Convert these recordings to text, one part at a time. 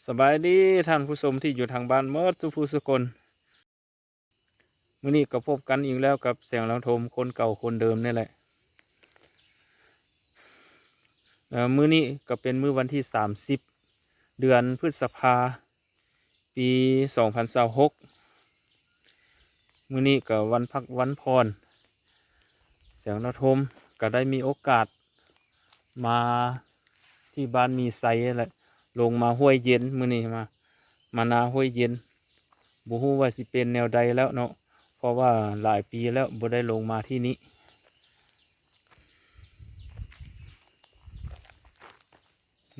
ສະບາຍດີທ່ານຜູ້ຊົມທີ່ຢູ່ທາງບ້ານໝົດສູ່ຜູ້ສູ່ຄົນ. ມື້ນີ້ກໍພົບກັນອີກແລ້ວກັບແສງລາວໂທມ ຄົນເກົ່າຄົນເດີມນີ້ແຫຼະ. ເອີ ມື້ນີ້ກໍເປັນມື້ວັນທີສາມສິບ ເດືອນພຶດສະພາ ປີສອງພັນຊາວຫົກ ມື້ນີ້ກໍວັນພັກວັນຜ່ອນ ແສງລາວໂທມກໍໄດ້ມີໂອກາດມາທີ່ບ້ານມີໄຊແຫຼະ ລົງມາຫ້ວຍເຢັນ ມື້ນີ້ມາ ມານາຫ້ວຍເຢັນ ບໍ່ຮູ້ວ່າຊິເປັນແນວໃດແລ້ວເນາະ ເພາະວ່າຫຼາຍປີແລ້ວບໍ່ໄດ້ລົງມາທີ່ນີ້.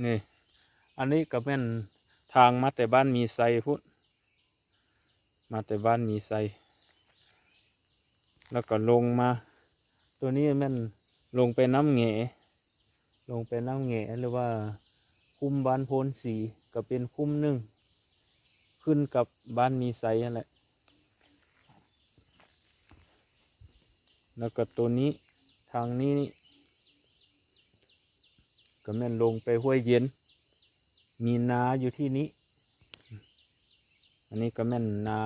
ນີ້ ອັນນີ້ກໍແມ່ນທາງມາແຕ່ບ້ານມີໄຊພຸ້ນ ມາແຕ່ບ້ານມີໄຊ ແລ້ວກໍລົງມາ ຕົວນີ້ແມ່ນລົງໄປນ້ຳແຫງ ລົງໄປນ້ຳແຫງ ຫຼືວ່າຄຸ້ມບ້ານໂພນສີ ກໍເປັນຄຸ້ມໜຶ່ງ ຂຶ້ນກັບບ້ານມີໄຊຫັ້ນແຫຼະ. ແລ້ວກໍຕົວນີ້ ທາງນີ້ນີ້ ກໍແມ່ນລົງໄປຫ້ວຍເຢັນ ມີນາຢູ່ທີ່ນີ້ ອັນນີ້ກໍແມ່ນນາ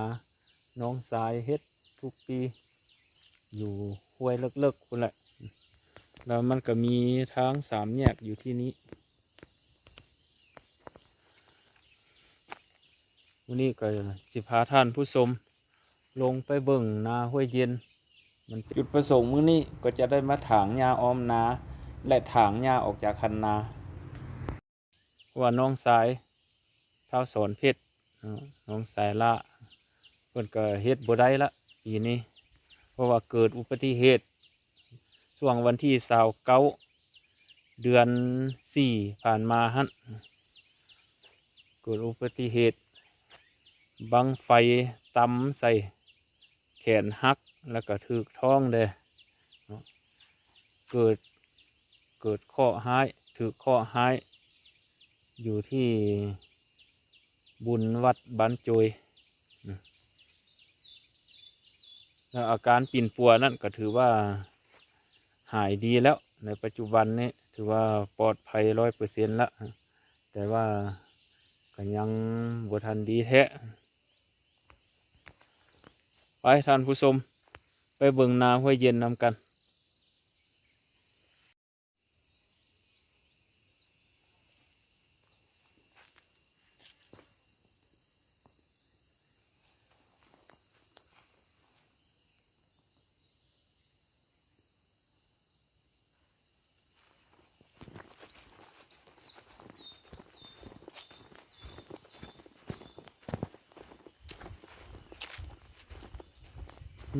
ນ້ອງຊາຍເຮັດທຸກປີ ຢູ່ຫ້ວຍເລິກໆພຸ້ນແຫຼະ ແລ້ວມັນກໍມີທາງສາມແຍກຢູ່ທີ່ນີ້. ມື້ນີ້ກໍຊິພາທ່ານຜູ້ຊົມ ລົງໄປເບິ່ງນາຫ້ວຍເຢັນ ມັນ ຈຸດປະສົງມື້ນີ້ກໍຈະໄດ້ມາຖາງຫຍ້າອ້ອມນາ ແລະ ຖາງຫຍ້າອອກຈາກຄັນນາ ເພາະວ່ານ້ອງຊາຍ ທ້າວສອນເພັດ ເນາະ ນ້ອງຊາຍຫຼ້າ ເພິ່ນກໍເຮັດບໍ່ໄດ້ລະປີນີ້ ເພາະວ່າເກີດອຸບັດຕິເຫດ ຊ່ວງວັນທີຊາວເກົ້າ ເດືອນສີ່ຜ່ານມາຫັ້ນ ເກີດອຸບັດຕິເຫດ ບັ້ງໄຟຕຳໃສ່ແຂນຫັກ ແລ້ວກໍຖືກທ້ອງແດ່ເນາະ ເກີດ ເກີດເຄາະຮ້າຍ ຖືກເຄາະຮ້າຍ ຢູ່ທີ່ບຸນວັດບ້ານໂຈຍ ແລ້ວອາການປິ່ນປົວນັ້ນກໍຖືວ່າຫາຍດີແລ້ວ ໃນປັດຈຸບັນນີ້ຖືວ່າປອດໄພຮ້ອຍເປີເຊັນລະ ແຕ່ວ່າກໍຍັງບໍ່ທັນດີແທ້. ໄປທ່ານຜູ້ຊົມ ໄປເບິ່ງນາຫ້ວຍເຢັນນຳກັນ.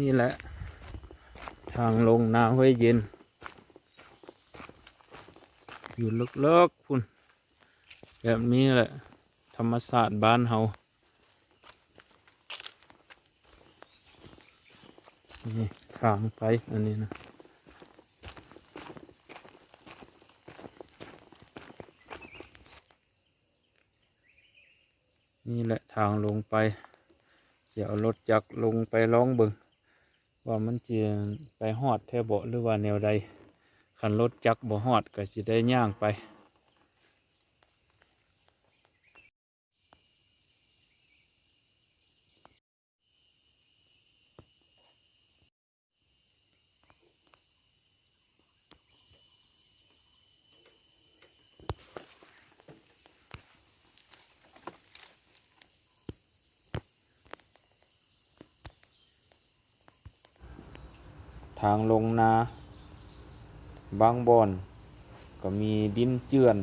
ນີ້ແຫຼະ ທາງລົງນາຫ້ວຍເຢັນ ຢູ່ເລິກໆພຸ້ນ ແບບນີ້ແຫຼະ ທຳມະຊາດບ້ານເຮົາ. ນີ້ທາງໄປ ອັນນີ້ນະ ນີ້ແຫຼະທາງລົງໄປ ຊິເອົາລົດຈັກລົງໄປລອງເບິ່ງ ວ່າມັນຊິໄປຮອດແທ້ບໍ່ ຫຼືວ່າແນວໃດ? ຄັນລົດຈັກບໍ່ຮອດ ກໍຊິໄດ້ຍ່າງໄປ. ທາງລົງນາ ບາງບ່ອນກໍມີດິນເຈື່ອນ.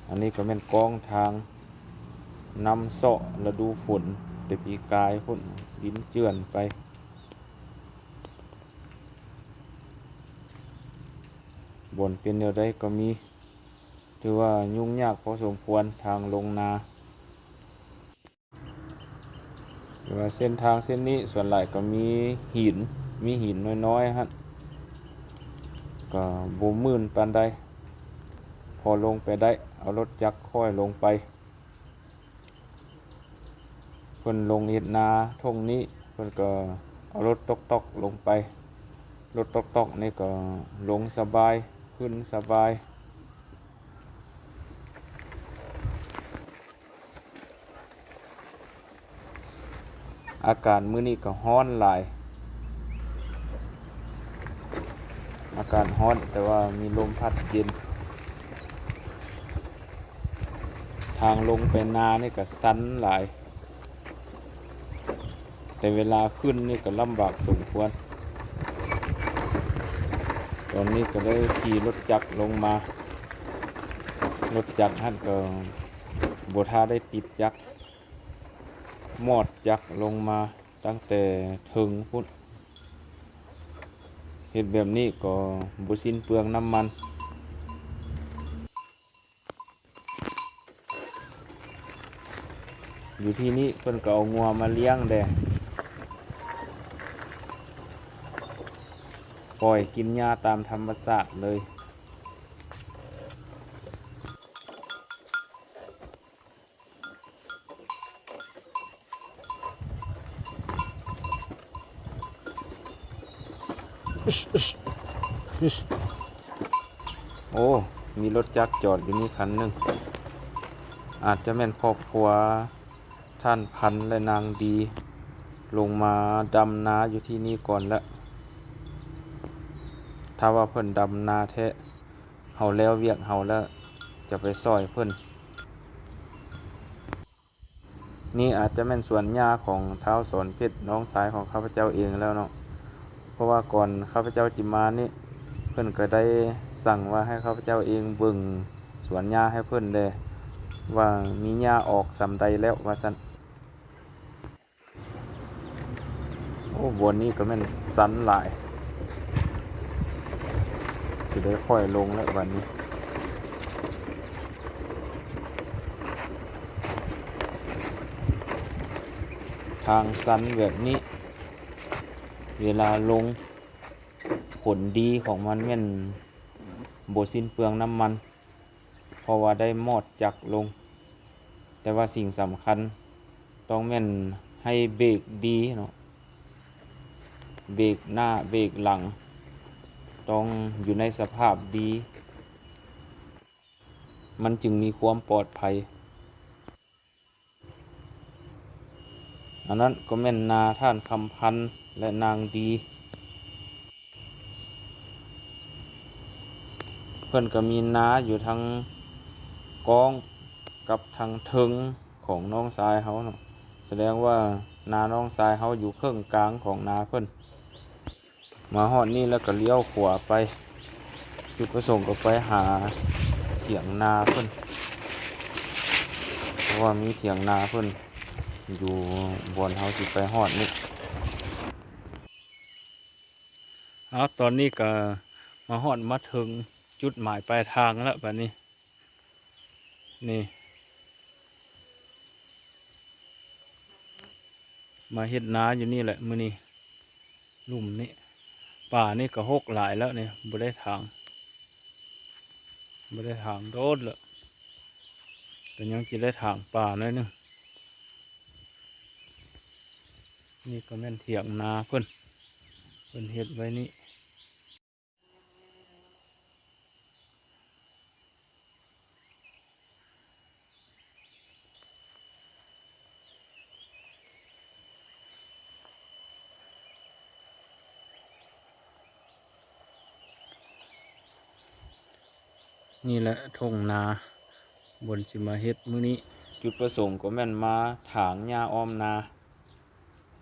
ອັນນີ້ກໍແມ່ນກອງທາງນຳເຊາະລະດູຝົນ ແຕ່ປີກາຍພຸ້ນ ດິນເຈື່ອນໄປ. ບ່ອນເປັນແນວໃດກໍມີ ຖືວ່າຫຍຸ້ງຍາກພໍສົມຄວນ ທາງລົງນາ. ແຕ່ວ່າເສັ້ນທາງເສັ້ນນີ້ສ່ວນຫຼາຍກໍມີຫີນ ມີຫີນນ້ອຍໆຫັ້ນ ກໍບໍ່ມື່ນປານໃດ ພໍລົງໄປໄດ້ ເອົາລົດຈັກຄ່ອຍລົງໄປ. ເພິ່ນລົງເຮັດນາທົ່ງນີ້ ເພິ່ນກໍເອົາລົດຕົກໆລົງໄປ ລົດຕົກໆນີ້ກໍລົງສະບາຍ ຂຶ້ນສະບາຍ. ອາກາດມື້ນີ້ກໍຮ້ອນຫຼາຍ, ອາກາດຮ້ອນ ແຕ່ວ່າມີລົມພັດເຢັນ. ທາງລົງໄປນານີ້ກໍຊັນຫຼາຍ, ແຕ່ເວລາຂຶ້ນນີ້ກໍລຳບາກສົມຄວນ. ຕອນນີ້ກໍໄດ້ຂີ່ລົດຈັກລົງມາ, ລົດຈັກຫັ້ນກໍບໍ່ທັນໄດ້ຕິດຈັກ, ມອດຈັກລົງມາຕັ້ງແຕ່ເທິງພຸ້ນ. ເຮັດແບບນີ້ກໍບໍ່ສິ້ນເປືອງນ້ຳມັນ. ຢູ່ທີ່ນີ້ເພິ່ນກໍເອົາງົວມາລ້ຽງແດ່, ປ່ອຍກິນຫຍ້າຕາມທຳມະຊາດເລີຍ. ໂອ້ ມີລົດຈັກຈອດຢູ່ນີ້ຄັນໜຶ່ງ, ອາດຈະແມ່ນຄອບຄົວທ່ານພັນ ແລະ ນາງດີ ລົງມາດຳນາຢູ່ທີ່ນີ້ກ່ອນແລ້ວ. ຖ້າວ່າເພິ່ນດຳນາແທ້ ເຮົາແລ້ວວຽກເຮົາແລ້ວ ຈະໄປຊ່ອຍເພິ່ນ. ນີ້ອາດຈະແມ່ນສວນຫຍ້າຂອງທ້າວສອນເພັດ ນ້ອງຊາຍຂອງຂ້າພະເຈົ້າເອງແລ້ວເນາະ, ເພາະວ່າກ່ອນຂ້າພະເຈົ້າຊິມານີ້ ເພິ່ນກໍໄດ້ສັ່ງວ່າໃຫ້ຂ້າພະເຈົ້າເອງເບິ່ງສວນຫຍ້າໃຫ້ເພິ່ນແດ່ ວ່າມີຫຍ້າອອກສ່ຳໃດແລ້ວ ວ່າຊັ້ນ. ໂອ້ ບ່ອນນີ້ກໍແມ່ນຊັນຫຼາຍ, ຊິໄດ້ຄ່ອຍລົງແລ້ວບັດນີ້. ທາງຊັນແບບນີ້ ເວລາລົງ ຜົນດີຂອງມັນແມ່ນບໍ່ສິ້ນເປືອງນ້ຳມັນ. ເພາະວ່າໄດ້ມອດຈັກລົງ, ແຕ່ວ່າສິ່ງສຳຄັນຕ້ອງແມ່ນໃຫ້ເບກດີເນາະ, ເບກໜ້າເບກຫຼັງຕ້ອງຢູ່ໃນສະພາບດີ, ມັນຈຶ່ງມີຄວາມປອດໄພ. ອັນນັ້ນກໍແມ່ນນາທ່ານຄຳພັນ ແລະ ນາງດີ. ເພິ່ນກໍມີນາຢູ່ທາງກ້ອງກັບທາງເທິງຂອງນ້ອງຊາຍເຮົາເນາະ, ສະແດງວ່ານານ້ອງຊາຍເຮົາຢູ່ເຄິ່ງກາງຂອງນາເພິ່ນ. ມາຮອດນີ້ແລ້ວກໍລ້ຽວຂວາໄປ, ຈຸດປະສົງກໍໄປຫາຖຽງນາເພິ່ນ, ເພາະວ່າມີຖຽງນາເພິ່ນຢູ່ບ່ອນເຮົາຊິໄປຮອດນີ້. ເອົາ ຕອນນີ້ກໍມາຮອດມາເຖິງຈຸດໝາຍປາຍທາງແລ້ວບັດນີ້. ນີ້ ມາເຮັດນາຢູ່ນີ້ແຫຼະມື້ນີ້. ລຸ່ມນີ້ ປ່ານີ້ກໍຮົກຫຼາຍແລ້ວນີ້, ບໍ່ໄດ້ຖາງ, ບໍ່ໄດ້ຖາງໂດນແລ້ວ, ກໍຍັງຊິໄດ້ຖາງປ່າໜ້ອຍໜຶ່ງ. ນີ້ກໍແມ່ນຖຽງນາເພິ່ນ, ເພິ່ນເຮັດໄວ້ນີ້. ນີ້ແຫຼະທົ່ງນາ ບ່ອນຊິມາເຮັດມື້ນີ້. ຈຸດປະສົງກໍແມ່ນມາຖາງຫຍ້າອ້ອມນາ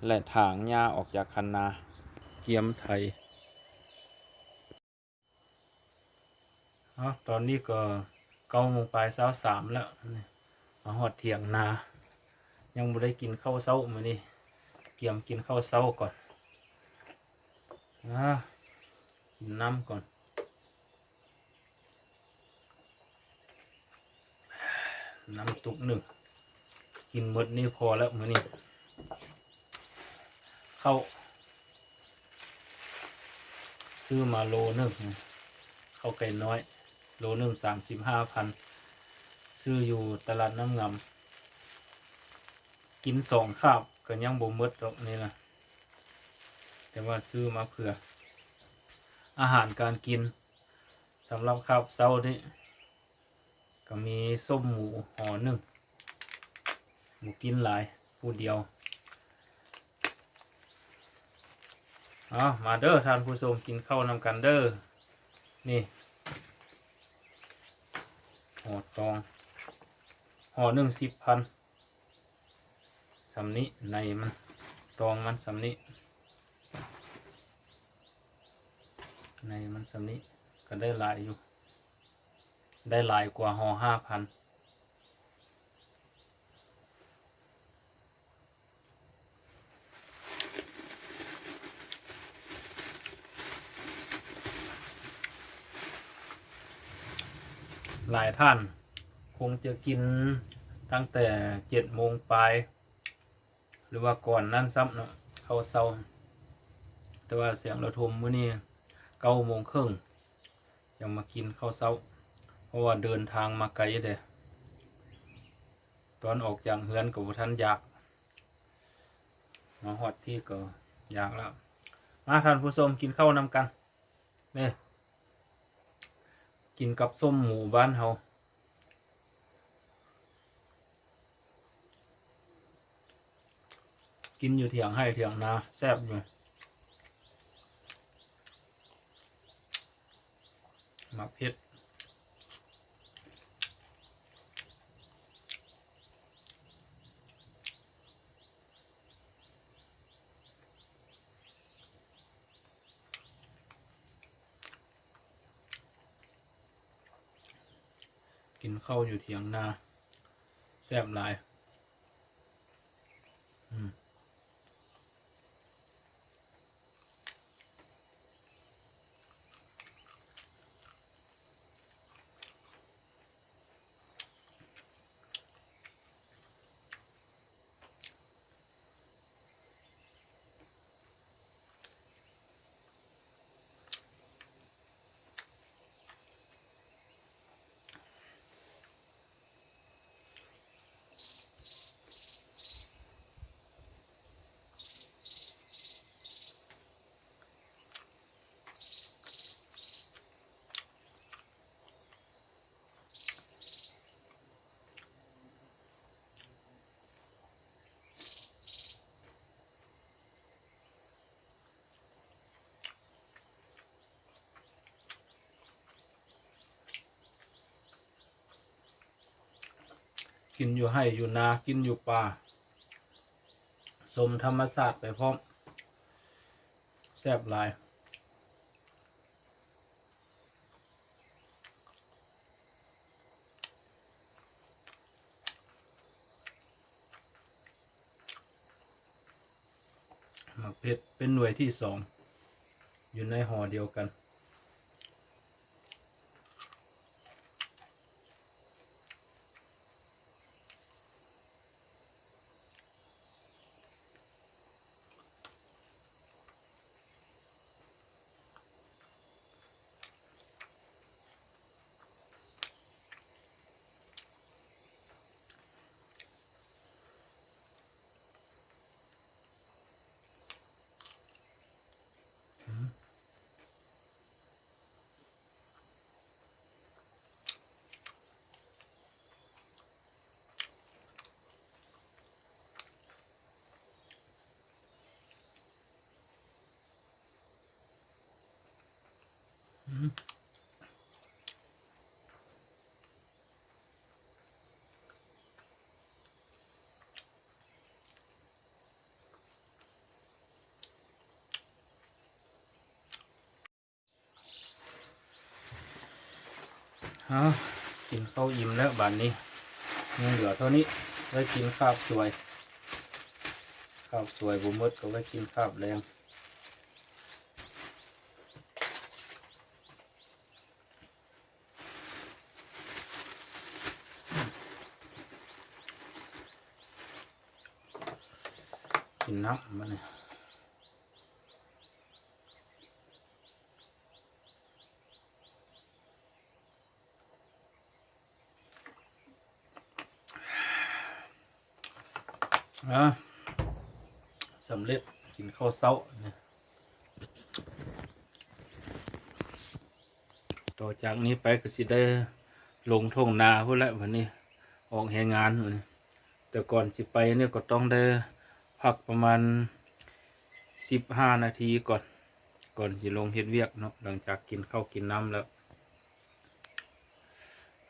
ແລະ ຖາງຫຍ້າອອກຈາກຄັນນາ, ກຽມໄຖ. ເອົາ ຕອນນີ້ກໍເກົ້າໂມງປາຍຊາວສາມແລ້ວ, ມາຮອດຖຽງນາ, ຍັງບໍ່ໄດ້ກິນເຂົ້າເຊົ້າມື້ນີ້, ກຽມກິນເຂົ້າເຊົ້າກ່ອນ. ອາ ກິນນ້ຳກ່ອນ. ນ້ຳຕຸກໜຶ່ງ ກິນໝົດນີ້ພໍແລ້ວມື້ນີ້. ເຂົ້າ ຊື້ມາໂລໜຶ່ງ ເຂົ້າໄກ່ນ້ອຍ ໂລໜຶ່ງສາມສິບຫ້າພັນ, ຊື້ຢູ່ຕະຫຼາດນ້ຳງາມ. ກິນສອງຄາບກໍຍັງບໍ່ໝົດດອກນີ້ນະ, ແຕ່ວ່າຊື້ມາເຜື່ອ. ອາຫານການກິນ ສຳລັບຄາບເຊົ້ານີ້ ກໍມີສົ້ມໝູຫໍໜຶ່ງ, ບໍ່ກິນຫຼາຍ ຜູ້ດຽວ. ເອົາ ມາເດີທ່ານຜູ້ຊົມ ກິນເຂົ້ານຳກັນເດີ. ນີ້ ຫໍ່ຕອງ ຫໍ່ໜຶ່ງສິບພັນ ສ່ຳນີ້ ໃນມັນ ຕອງມັນສ່ຳນີ້ ໃນມັນສ່ຳນີ້ ກໍໄດ້ຫຼາຍຢູ່ ໄດ້ຫຼາຍກວ່າຫໍ່ຫ້າພັນ. ຫຼາຍທ່ານຄົງຈະກິນຕັ້ງແຕ່ເຈັດໂມງປາຍ ຫຼືວ່າກ່ອນນັ້ນຊ້ຳເນາະ ເຂົ້າເຊົ້າ. ແຕ່ວ່າສຽງລະທົມມື້ນີ້ເກົ້າໂມງເຄິ່ງ ຈັ່ງມາກິນເຂົ້າເຊົ້າ ເພາະວ່າເດີນທາງມາໄກເດ້. ຕອນອອກຈາກເຮືອນກໍບໍ່ທັນຢາກ ມາຮອດພີ້ກໍຢາກແລ້ວ. ມາທ່ານຜູ້ຊົມ ກິນເຂົ້ານຳກັນເດີ ກິນກັບສົ້ມໝູບ້ານເຮົາ. ກິນຢູ່ຖຽງໄຮ່ຖຽງນາ ແຊບຢູ່. ໝາກເຜັດ ກິນເຂົ້າຢູ່ຖຽງນາ ແຊບຫຼາຍ. ອືມ. ກິນຢູ່ໄຮ່ຢູ່ນາ ກິນຢູ່ປ່າ ຊົມທຳມະຊາດໄປພ້ອມ ແຊບຫຼາຍ. ໝາກເຜັດເປັນໜ່ວຍທີສອງ ຢູ່ໃນຫໍ່ດຽວກັນ. ເອົາ ກິນເຂົ້າອີ່ມແລ້ວບາດນີ້ ຍັງເຫຼືອເທົ່ານີ້ ໄວ້ກິນຄາບສວຍ ຄາບສວຍບໍ່ໝົດກໍໄວ້ກິນຄາບແລງ. ກິນນ້ຳບັດນີ້. ອາ ສຳເລັດ ກິນເຂົ້າເຊົ້າ. ຕໍ່ຈາກນີ້ໄປກໍຊິໄດ້ລົງທົ່ງນາພຸ້ນແຫຼະ ບັດນີ້ອອກແຮງງານ. ແຕ່ກ່ອນຊິໄປນີ້ກໍຕ້ອງໄດ້ພັກປະມານສິບຫ້ານາທີກ່ອນ ກ່ອນຊິລົງເຮັດວຽກເນາະ ຫຼັງຈາກກິນເຂົ້າກິນນ້ຳແລ້ວ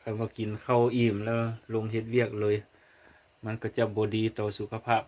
ຄັນວ່າກິນເຂົ້າອີ່ມແລ້ວລົງເຮັດວຽກເລີຍ ມັນກໍຈະບໍ່ດີຕໍ່ສຸຂະພາບ.